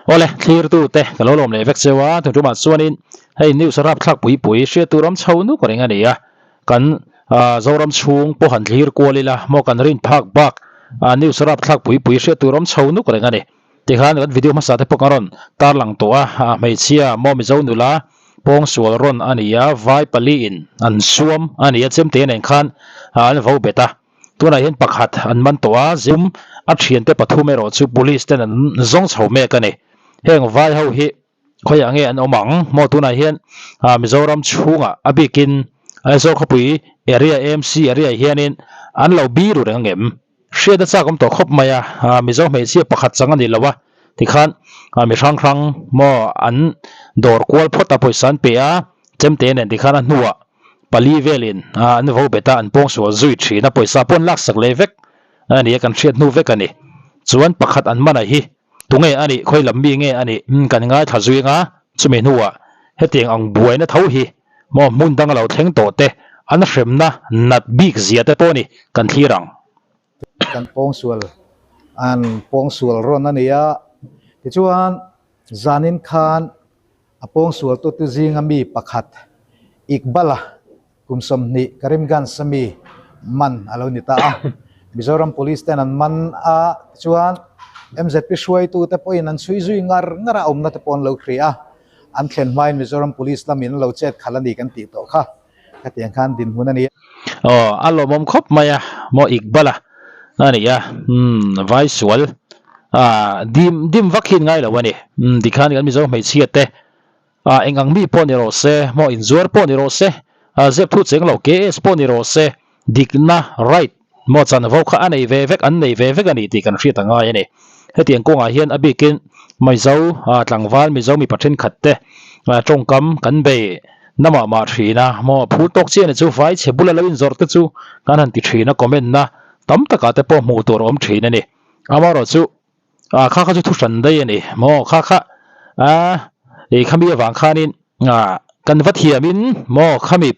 Awle, thlirtu te ka lo lawm leh vek cheu a, tun tumah chuanin hei news rapthlak pui pui hriat tur awm chho nuk reng a ni a, kan Zoram chhung pawh han thlir kual ila maw kan rin phak bak news rapthlak pui pui hriat tur awm chho nuk reng a ni. Tikhan kan video hmasa te pawh kan rawn tarlang tawh a, hmeichhia maw Mizo nula pawngsual rawn a ni a, vai pali in an suam a ni a, chemte nen khan an vo bet a. Tunah hian pakhat an man tawh a, zum a thiante pathum erawh chu police ten an zawng chho mek a ni. Heng vai ho hi khawiah nge an awm ang maw? Tunah hian Mizoram chhungah a bikin Aizawl khawpui area AMC area hianin an lo biru reng angem? Hriat a chak awm tawh khawp mai a, Mizo hmeichhia pakhat chang a ni lo a, tikhan mi hrang hrang maw an dawr kual phawt a pawisa an pe a, chemte nen tikhan a hnuah pali velin an vo bet a, an pawngsual zui thin a, pawisa pawh an laksak leh vek a ni a, kan hriat hnu vek a ni. Chuan pakhat an man a hi tunge a nih, khawi lam mi nge a nih kan ngaithla zui anga, chumi hnuah hetiang ang buaina tho hi maw hmun dang a lo thleng tawh te, an hremna nat bik zia te pawh ni kan thlir ang. Kan pawngsual an pawngsual rawn a ni a, tichuan zanin khan A pawngsual tute zinga mi pakhat, Iqbal-a kum 20 Karimganj a mi man a lo ni ta a. Mizoram Police ten an man a, tichuan MZP hruaitute pawhin an chhui zui ngar ngar a, awmna te pawh an lo hria a. An thlen hmain Mizoram Police lamin an lo chet khalh a ni kan tih tawh kha. Khatiang khan dinhmun a ni. Aw, a lawmawm khawp mai a, maw Iqbal-a a ni a, umm vai sual ah dim dim vak hian ngai lo a ni. Umm tikhan kan Mizo hmeichhia te ah eng ang mi pawh ni rawh se, maw inzuar pawh ni rawh se, ah zep thu cheng lo KS pawh ni rawh se, dikna, right, maw chanvo kha a nei ve vek, an nei ve vek a ni tih kan hriat a ngai a ni. Hetiang kawngah hian a bikin Mizo ah tlangval Mizo mipa thenkhat te ah tawngkam kan bei na mah mah thin a, maw phur tawk chiah ni chu vai chhe bula lo inzawrh te chu kan han ti thin a, comment na tam takah te pawh hmuh tur a awm thin a ni. Amaherawhchu ah kha kha chu thu hran daih a ni maw kha kha ah ih khami avang khanin ah kan va thiamin maw khami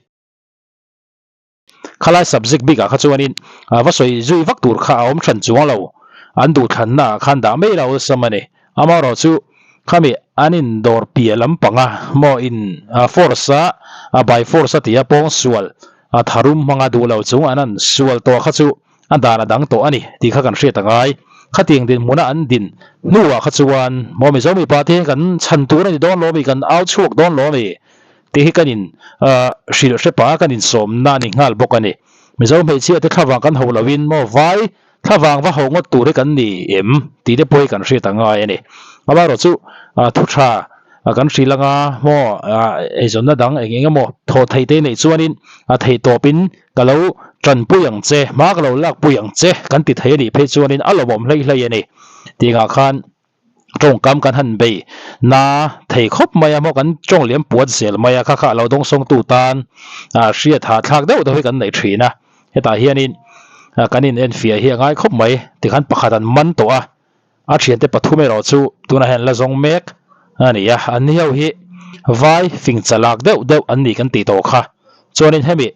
Khalai subject bikah kha chuanin va sawi zui vak tur kha a awm hran chuang lo, an duhthlanna ah khan dah mai lo awlsam a ni. Amaherawh chu khami an indawr piah lampanga maw in force a by force a tia pawngsual tharum hmanga duh lo chung an an sual tawh kha chu a dan a dang tawh a ni tih kha kan hriat a ngai. Khatiang dinhmuna an din hnuah kha chuan maw Mizo mipa te hian kan chhan tur a ni dawn lo mi, kan au chhuak dawn lo mi Tih hi kan in hrilh hre pah a, kan insawmna a ni nghal bawk a ni. Mizo hmeichhia te thlavang kan ho loin maw vai thlavang va ho ngawt tur hi kan ni em tih te pawh hi kan hriat a ngai a ni. Amaherawh chu thu tha kan hrilh anga maw eizawnna dang eng eng emaw thawh theih te neih chuanin a theih tawpin ka lo tanpui ang che, hma ka lo lakpui ang che kan ti thei a nih phei chuanin a lawmawm hlei hlei a ni. Tih angah khan tawngkam kan han bei na thei khawp mai a maw kan tawng liam puat zel mai a kha kha a lo dawngsawng tu tan ah hriat hahthlak deuh deuh hi kan neih thin a hetah hianin kan in enfiah hi a ngai khawp mai tikhan pakhat an man tawh a a thiante pathum erawh chu tunah hian la zawng mek a ni a an ni ho hi vai fing chalak deuh deuh an ni kan tih tawh kha chuanin hemi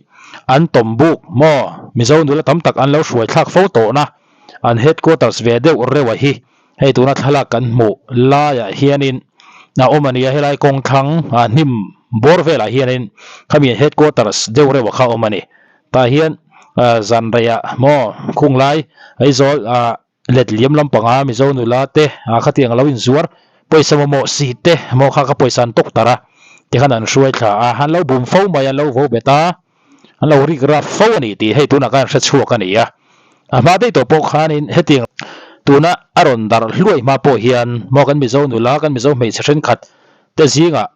an tawm buk maw Mizo nula tam tak an lo hruai thlak fo tawhna an headquarters ve deuh reuh a hi. Hei tuna thlalak kan hmuh laiah hianin a awm a nia, helai kawng thlang ah hnim bawr velah hianin khami headquarters deuh reuh a kha a awm a ni. Tah hian zan reiah maw khung lai Aizawl ah let liam lampanga Mizo nula te khatiang a lo inzuar pawisa mamawh si te maw kha ka pawisa an tawk tar a tikhan an hruai thla a, an lo bum fo mai a, an lo vo bet a, an lo rik rap fo a ni tih hei tunah khan hre chhuak a ni a. A hma daih tawh pawh khanin hetiang tuna a rawn darh hluai hma pawh hian maw kan Mizo nula, kan Mizo hmeichhe thenkhat te zingah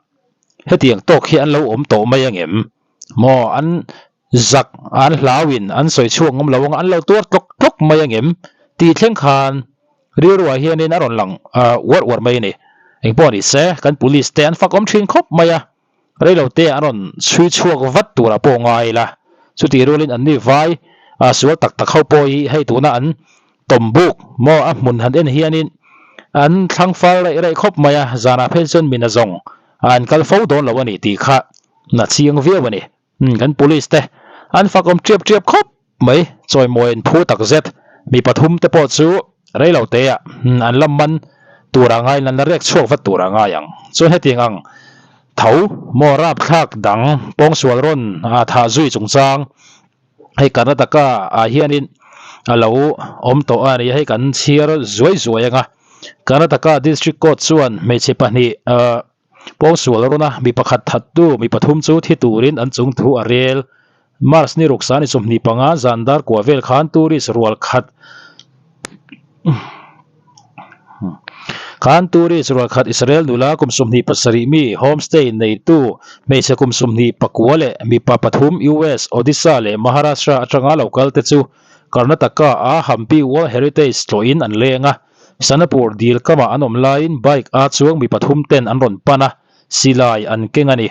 hetiang tawk hi an lo awm tawh mai angem? Maw an zak, an hlauin an sawi chhuak ngam lo anga an lo tuar tlawk tlawk mai angem? Tih thleng khan rilruah hianin a rawn lang uar uar mai a ni. Engpawh ni se, kan police te an fakawm thin khawp mai a. Reilo te an rawn chhui chhuak vat turah pawh ngai ila, chutih rualin an ni vai sual tak tak ho pawh hi hei tuna an tawm buk maw a hmun han en hianin an thlang fal raih raih khawp mai a, zanah phei chuan mina zawng an kal fo dawn lo a ni tih kha na chiang viau a ni. Kan police te an fakawm ṭiap ṭiap khawp mai, chawimawi an phu tak zet. Mi pathum te pawh chu reilo te ah an la man. tura ngaiin an la rek chhuak vat tura ngai ang. Chuan hetiang ang tho maw rapthlak dang pawngsual rawn thah zui chungchang hei Karnataka ah hianin a lo awm tawh a ni a, hei kan chhiar zuai zuai ang a. Karnataka District Court chuan hmeichhe pahnih pawngsual rawn a mi pakhat thattu mi pathum chu thi turin an chung thu a rel. March ni ruksa ni 25 zan dar kua vel khan tourist rual khat khan tourist rual khat Israel nula kum 27 mi homestay neitu hmeichhe kum 29 leh mipa pathum US, Odisha leh Maharashtra atanga lo kal te chu Karnataka a Hampi World Heritage tlawhin an leng a. Sanapur dil kamah an awm laiin bike a chuang mi pathum ten an rawn pan a. Silai an keng a ni.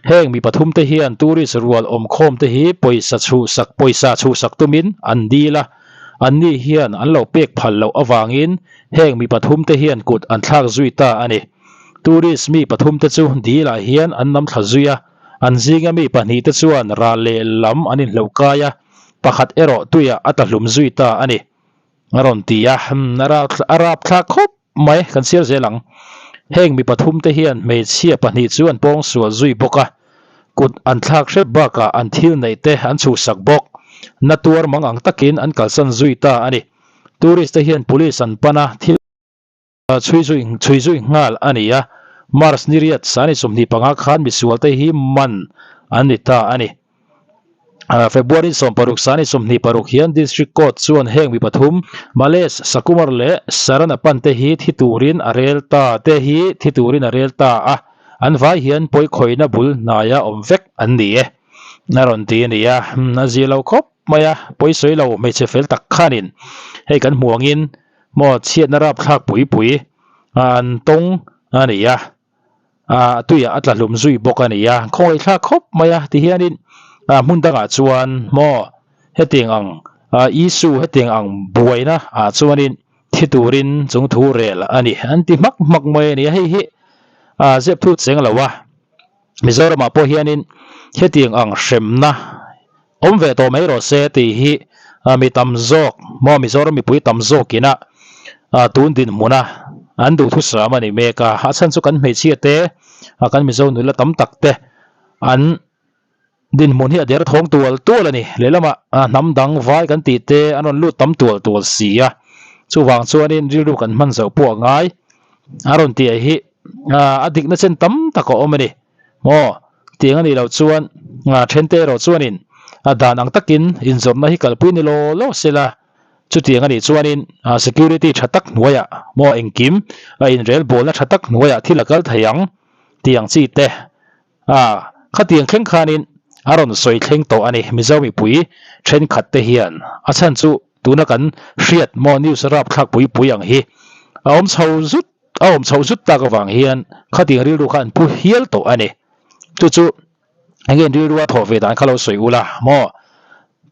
Heng mi pathum te hian tourist rual awmkhawm te hi pawisa chhuhsak pawisa chhuhsak tumin an dil a, anni hian an lo pek phal loh avangin heng mi pathum te hian kut an thlak zui ta a ni. Tourist mi pathum te chu dil ah hian an nam thla zui a, an zinga mi pahnih te chuan ral leh lam an inhloh kai a, pakhat erawh tuiah a tla hlum zui ta a ni. A rawn ti a, a rapthlak khawp mai, kan chhiar zel ang. Heng mi pathum te hian hmeichhia pahnih chu an pawng sual zui bawk a, kut an thlak hrep bakah an thil neih te an chhuhsak bawk. Na tuar mang ang takin an kalsan zui ta a ni. Tourist te hian police an pan a, thil chhui zui chhui zui nghal a ni a. March ni riat sani 25 khan misual te hi man an ni ta a ni. February 16 sani 26 hian District Court chuan heng mi pathum Malesh Sakumar leh Saranapan te hi thi turin a rel ta te hi thi turin a rel ta a, an vai hian pawikhawihna bul hnaia awm vek an ni e a rawn ti a ni a, a zia lo khawp mai a, pawisawi lo hmeichhe fel tak khanin hei kan hmu angin maw chhiatna rapthlak pui pui an tawng a ni a. ah tuiah a tla hlum zui bawk a ni a, khawngaihthlak khawp mai a tihianin ah hmun dangah chuan maw hetiang ang ah issue hetiang ang buaina ah chuanin thi turin chung thu rel a ni an ti hmak hmak mai a ni a, hei hi ah zep thu cheng lo a Mizoramah pawh hianin hetiang ang hremna awm ve tawh mai rawh se tih hi mi tam zawk maw Mizoram mipui tam zawkina tun dinhmuna an duhthusam a ni mek a, a chhan chu kan hmeichhia te kan Mizo nula tam tak te an dinhmun hi a der thawng tual tual a ni, lehlamah hnam dang vai kan tih te an rawn lut tam tual tual si a, chuvang chuanin rilru kan hman zoh pawh a ngai a rawn tih hi a dikna chen tam tak a awm a ni. Maw? Tiang a nih loh chuan thente erawh chuanin a dan ang takin inzawmna hi kalpui ni law law sela, chutiang a nih chuanin security tha tak hnuaiah maw engkim a inrelbawlna tha tak hnuaiah thil a kal thei ang tih ang chi te a khatiang thleng khanin a rawn sawi thleng tawh a ni. Mizo mipui thenkhat te hian a chhan chu tuna kan hriat maw news rapthlak pui pui ang hi a awm chho zut A awm chhoh zut tak avang hian khatiang rilru kha an pu hial tawh a ni. Chu chu enge in rilru a thawh ve dan kha lo sawi ula maw?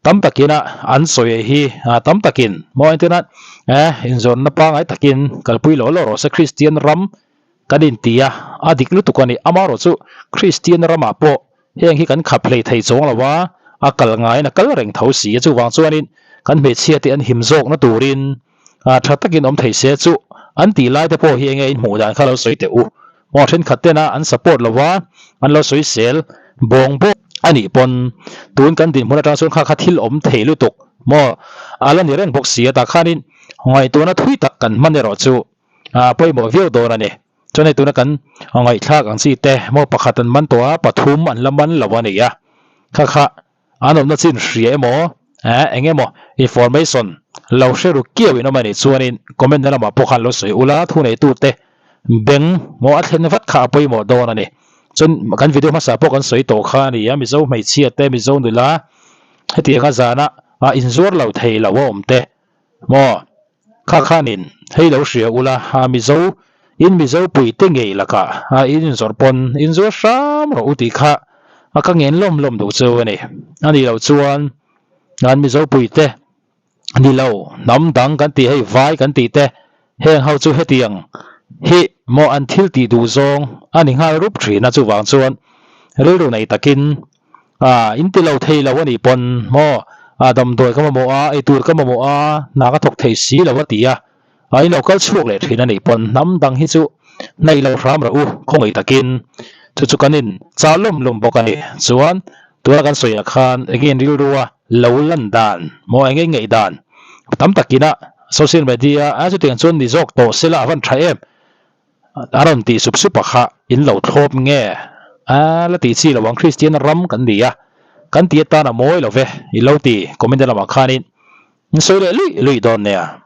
Tam takin a an sawi hi tam takin maw entirna eh inzawnna pangngai takin kalpui lo lo rawh se Kristian ram kan inti a, a dik lutuk a ni. Amaherawh chu Kristian ramah pawh heng hi kan khap hlei thei chuang lo a, a kal ngaiin a kal reng tho si a, chuvang chuanin kan hmeichhia te an him zawkna turin a tha takin awm thei se chu an tih lai te pawh hi enge in hmuh dan kha lo sawi teh u. Maw thenkhat tena an support lo va, an lo sawi sel bawng bawk a nih pawn tun kan dinhmun atang chuan kha kha thil awm thei lutuk maw a la ni reng bawk si a, tah khanin ngaihtuahna thui tak kan hman erawh chu a pawimawh viau dawn a ni. Chuan hei tuna kan ngaihthlak ang chi te maw pakhat an man tawh a, pathum an la man lo a ni a, kha kha an awmna chin hria emaw eh eng emaw information lo hre ru kiau in awm a nih chuanin comment na lamah pawh khan lo sawi ula thuneitu te beng maw a thlen vat kha a pawimawh dawn a ni. Chuan kan video hmasa pawh kan sawi tawh kha a ni a, Mizo hmeichhia te Mizo nula hetianga zana inzuar lo thei lo a awm te maw Kha khanin hei lo hria ula a Mizo in Mizo pui te ngei lakah a in inzawrh pawn inzuar hram rawh u tih kha a ka ngen lawm lawm duh chu a ni. A nih loh chuan an Mizo pui te ni lo hnam dang kan tih hei vai kan tih te heng ho chu hetiang hi maw an thil tih duh zawng a ni nghal rup thin a chuvang chuan rilru nei takin A, in ti lo thei lo a nih pawn maw? A, damdawi ka mamawh a, eitur ka mamawh a, hna ka thawk thei si lo a ti a. A in lo kal chhuak leh thin a nih pawn hnam dang hi chu hnaih lo hram rawh u khawngaih takin chu chu kan in chah lawm lawm bawk a ni. Chuan tuna kan sawi ah khan enge in rilrua lo lan dan maw enge in ngaih dan tam takin a social media a chutiang chuan ni zawk tawh sela a van tha em a rawn tih sup sup a kha in lo thlawp nge a la tih chi lo ang Kristian ram kan ni a kan tih atan a mawi lo ve i lo ti comment lamah khanin in sawi leh luih luih dawn nia.